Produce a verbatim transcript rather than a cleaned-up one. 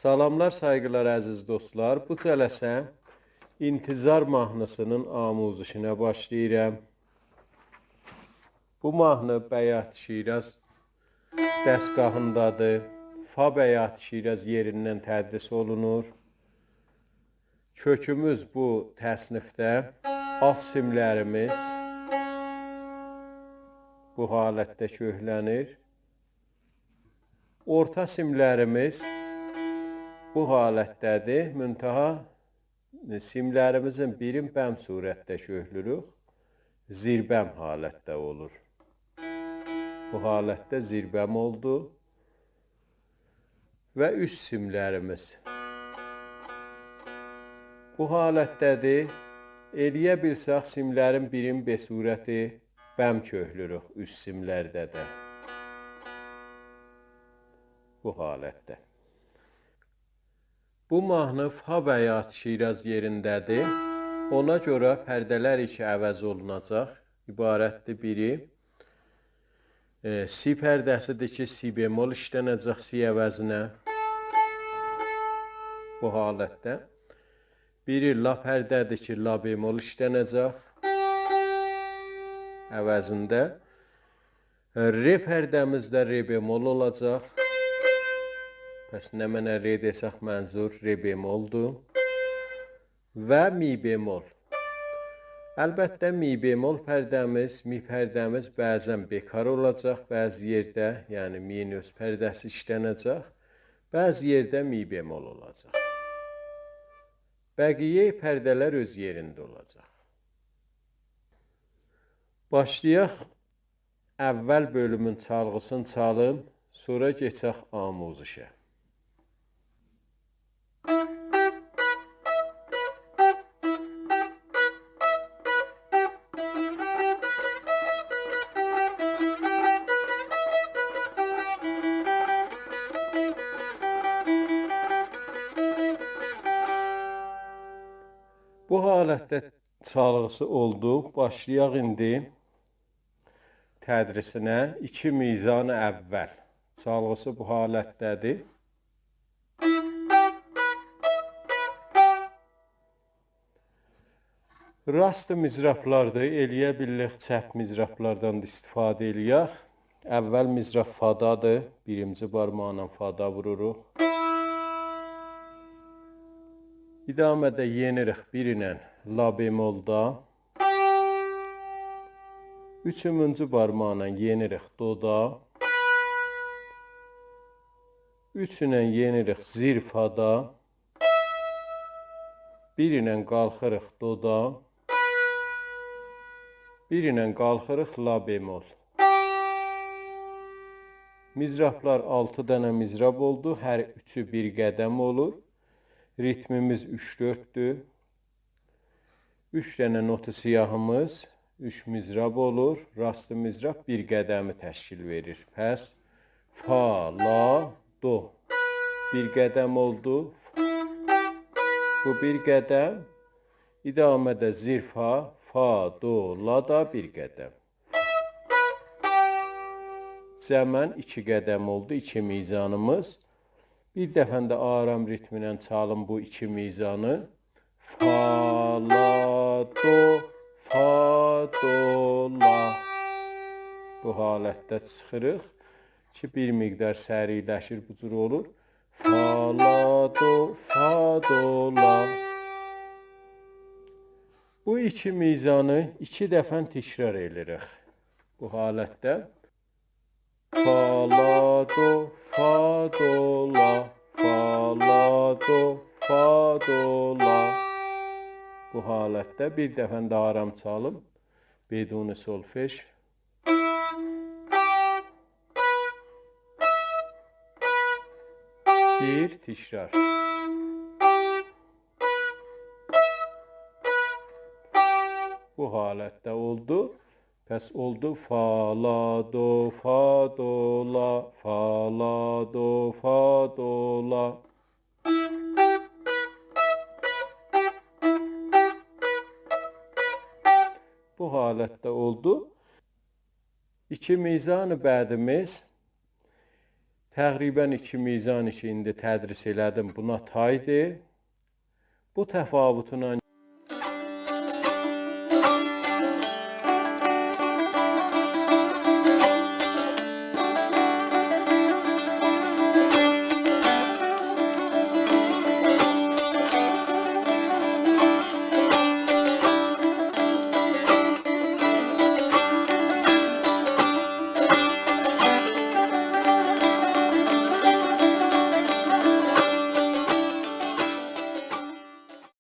سلاملار، سایغیلار، عزیز دوستلار. بو جلسه انتظار ماهنی‌سینین آموزشینه باشلاییرام. بو ماهنی بیات شیراز دستگاهیندادیر. فا بیات شیراز یئریندن تدریس اولونور. کؤکوموز بو تصنیفده آلت سیملریمیز بو حالتده کؤکلنیر. اورتا سیملریمیز بو حالتده‌دیر. منتها سیملریمیزین بیرین بم صورتده کؤکلوروک. زیر بم حالتده اولور. بو حالتده زیر بم اولدو. و اوست سیملریمیز بو حالتده‌دیر. ائلیه بیلسک، سیملرین بیرین به صورت بم کؤکلوروک اوست سیملرده ده. بو حالتده. بو ماهنی فا بیات شیراز یئرینده‌دیر. اونا گؤره پرده‌لر ایکی عوض اولوناجاق. عبارتدیر بیری، ائ، سی پرده‌سیدیر کی، سی بمل ایشلنه‌جک سی عوضینه. بو حالتده. بیری لا پرده‌دیر کی، لا بمل ایشلنه‌جک عوضینده. ر پرده‌میز ده ر بمل اولاجاق. پس نمنه ر دئسک، منظور ر بملدور. و می بمل. البته، می بمل پرده‌میز، می پرده‌میز بعضا بیکار اولاجاق، بعضی یئرده، یعنی مینوس پرده‌سی ایشلنه‌جک، بعضی یئرده می بمل اولاجاق. بقیه پرده‌لر اؤز یئرینده اولاجاق. باشلایاق. اول بؤلومون چالغی‌سینی چالیم، سونرا کئچک آموزشه. بو حالتده چالغی‌سی اولدو. باشلایاق ایندی تدریسینه. ایکی میزان اول. چالغی‌سی بو حالتده‌دیر. راست مضرابلاردیر. ائلیه بیلیریک چپ مضرابلاردان دا استفاده ائلیک. اول مضراب فادادیر. بیرینجی بارماقلا فادا ووروروق. ادامه‌ده یئنیریک بیر ایله لا بملدا. اوچونجو بارماقلا یئنیریک دودا. اوچ ایله یئنیریک زیر فادا. بیر ایله قالخیریق دودا. بیر ایله قالخیریق لا بمل. مضرابلار آلتی دنه مضراب اولدو. هر اوچو بیر قدم اولور. ریتمیمیز اوچ دؤرددور. اوچ دنه نوت سیاهیمیز، اوچ مضراب اولور. راست مضراب بیر قدمی تشکیل وئریر. پس فا، لا، دو. بیر قدم اولدو. بو بیر قدم. ادامه‌ده زیر فا، فا، دو، لا دا بیر قدم. جمعاً ایکی قدم اولدو، ایکی میزانیمیز. بیر دفعه ده آرام ریتمینن چالیم بو ایکی میزانی. فا، لا، دو، فا، دو، لا. بو حالتده چیخیریق کی، بیر مقدار سریعلشیر، بو جور اولور. فا، لا، دو، فا، دو، لا. بو ایکی میزانی ایکی دفعه تکرار ائدیریک. بو حالتده. فا، لا، دو، فا، دو، لا. فا، لا، دو، فا، دو، لا. بو حالتده بیر دفعه ده آرام چالیم. بدون سولفژ. بیر، تکرار. بو حالتده اولدو. پس اولدو فا، لا، دو، فا، دو، لا، فا، لا، دو، فا، دو، لا. بو حالتده اولدو. ایکی میزان بعدیمیز تقریباً ایکی میزانی کی ایندی تدریس ائله‌دیم، بونا تایدیر. بو تفاوتونان